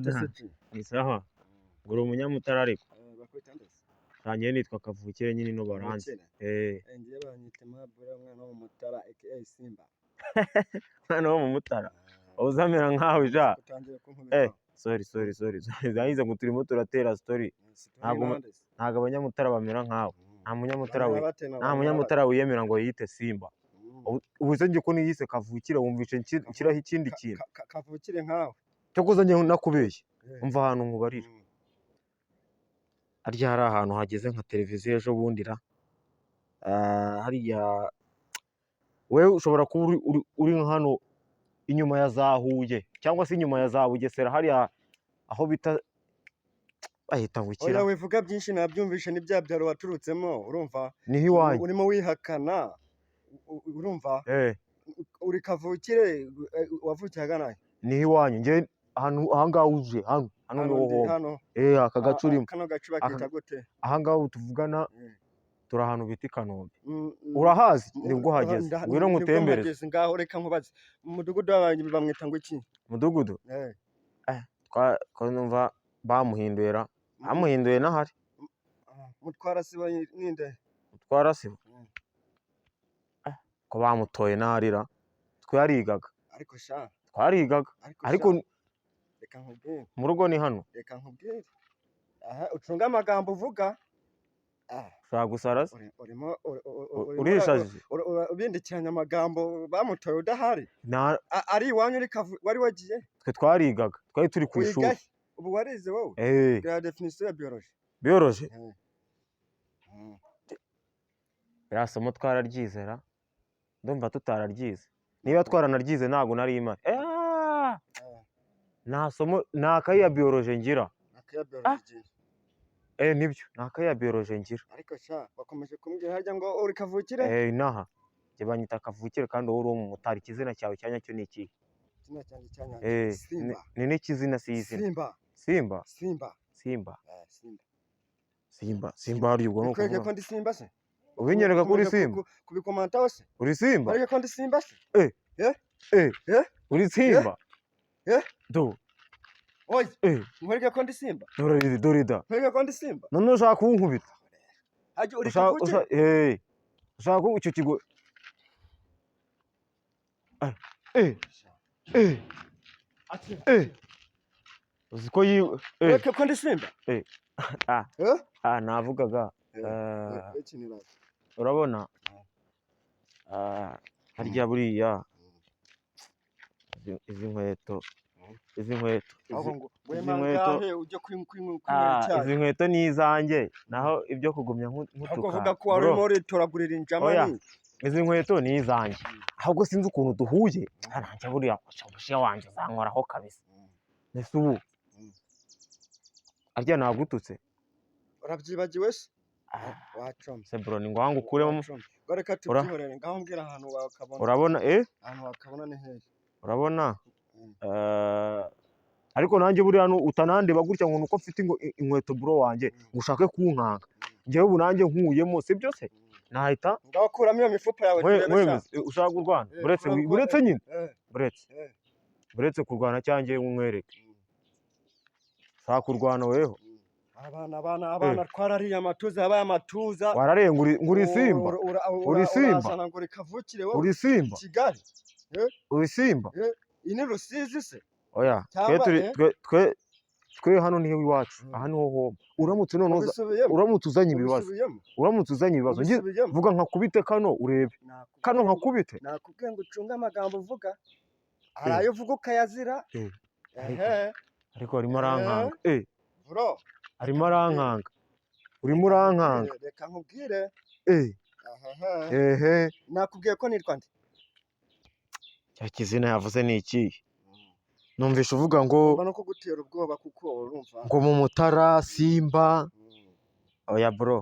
Byadanze. Ni sawa. Ngo uri umunyamutara ariko? Bakwita nde se? Ntangiye nitwa Kavukire nyine, ino baranzi. Kavukire. Eh. Ngiye banyita Mabura, umwana wo mu Mutara, aka Simba. Mwana wo mu Mutara. Uzamera nkawe ja. Utangiye kunkubita. Sorry, sorry, sorry, sorry. Nagize ngo turimo turatera story. Ntabwo abanyamutara bamera nkawe. Nta munyamutara wiyemera ngo yiyite Simba. Ubu se njye ko niyise Kavukire, wumvishe nshyiraho ikindi kintu? Kavukire nkawe. Cyokoza njye nakubeshye. Umva ahantu nkubarira. Harya hari ahantu hageze nka televiziyo ejo bundi ra. Ah, hariya wewe ushobora kuba uri nka hano inyuma ya za Huye cyangwa se inyuma ya za Bugesera, hariya aho bita, bahita ngo Oya, ikira. wivuga byinshi, nabyumvishe. Ni bya byaro waturutsemo, urumva? Niho iwanyu. Urimo wihakana, urumva? Eh. Uri kavukire, wavukiye ahagana he? Niho iwanyu. Njye ahantu ahangaha uje hano hano Hano niho ndi homa. hano. Eh, aka gace urimo. Kano gace bakita gute? Ahangaha ubu tuvugana turi ahantu bita i Kanombe. Urahazi? Nibwo uhageze. Ngwino Nibwo ngutembereze. mpageze. Ngaho reka nkubaze, mu mudugudu w'abantu bamwita ngo iki? Mudugudu? Eh. Ko numva bamuhinduye ra, bamuhinduye n'ahari. Ah, mutwara sibo ninde? Mutwara sibo? Mm. Ko bamutoye n'ahari ra, twarigaga. Ariko sha. Twarigaga. Ariko ariko sha, reka nkubwire. Mu rugo ni hano. Reka nkubwire, aha ucunge amagambo uvuga. Ah, ushaka gusara se? Urimo urimo Urishajije. ubindikiranya amagambo, bamutoye udahari. Ari iwanyu uri wari wagiye? Twe twarigaga, twari turi ku Wiga ishuri. he? Ubu warize wowe? Eh. Gira definition ya biology. Biology? Eh. Iriya somo twararyizera, ndumva tutararyize. Niba twaranaryize ntabwo nari imari. Eh, nta somo, nta kayi ya biology ngira. Akaya biology. Eh, nibyo, nta kayi ya biology ngira. Ariko sha, bakomeje kumbwira harya ngo uri kavukire. Eh, inaha njye banyita Kavukire, kandi wowe uri uwo mu Mutara. Ikizina cyawe cya nyacyo ni ikihe? Izina cyanjye cya nyacyo? Eh, Simba. Ni n'ikizina, si izina. Simba. Simba. Simba. Simba. Eh, Simba. Simba, Simba, harya ubwo ni Bikwereke ko ukuvuga ndi Simba se? Ubinyereka ko uri Ukomeje Simba? Kubikomantaho se? Uri Simba? Bareke ko ndi Simba se? Eh. Eh? Eh. Eh? Uri Simba? Eh? Do. Oya. Eh. Nkwereke ko ndi Simba? Dore, dore da. Nkwereke ko ndi Simba? None ushaka kunkubita? Hajya uri Ushaka kavukire? Eh, ushaka ko icyo kigo. Ah, eh, eh, eh, uzi ko yi, eh. Nkwereke ko ndi Simba? Eh, ah. Eh? Ah, navugaga. Eh, Eh, eh, ikinira. Urabona, ah, harya buriya izi nkweto, izi nkweto, Ahubwo ngo izi wema nkweto. ngahe ujye kwinywera Ah, icyayi. izi nkweto ni izanjye, naho ibyo kugumya Ahubwo nkutuka uvuga ko wari bro. urimo uritoragurira injama. Oya. Ni Izi nkweto ni izanjye, ahubwo sinzi ukuntu duhuye. Ah, nanjye buriya umushiya wanjye uzankoraho kabisa. Ese ubu arya nagututse? Urabyibagiwe se? Ah, Wacoma. Se bro, ni ngombwa ukuremo. Wacoma. Ngo reka tubyihorere. Ngaho mbwira ahantu wakabona. Urabona, eh. Ahantu wakabona ni hehe? Urabona, eh, ariko nanjye buriya utanandeba gutya ngo nuko mfite inkweto, bro wanjye, ngo ushake kunkanga. Njyewe ubu nanjye nkuyemo, sibyo se, nahita Ngaho kuramo iyo mifupa yawe turebe sha. Nkwemeze. Eh, ushaka kurwana? Eh, Buretse buretse nyine. Eh, Buretse. eh. Buretse kurwana cyangwa nkwereke. Ushaka kurwana weho? Abana, abana, abana, twarariye amatuza, yabaye amatuza. Wararenga ngo uri Simba. Uri Simba. Urazana ngo uri kavukire wowe. Uri Simba. Kigali. Uri Simba. Iyi ni Rusizi se? Oya, twe Cyangwa, turi eh? twe hano niho iwacu. Aha niho home. Uramutse none Ubisubiyemo? uramutse uzanye ibibazo, Ubisubiyemo? uramutse uzanye ibibazo, Ubisubiyemo? vuga nkakubite kano urebe. Kano nkakubite. Nakubwiye ngo ucunge amagambo uvuga, hari ayo uvuga ukayazira. Eh. Ehe. Ariko arimo arankanga, eh. Bro. Arimo arankanga, urimo urankanga. Reka nkubwire. Eh. Ahaha. Ehe. Nakubwiye ko nitwa nde? Cya kizina yavuze ni ikihe? Numvishe uvuga ngo Ngomba no kugutera ubwoba kuko urumva ngo mu Mutara, Simba. Oya bro.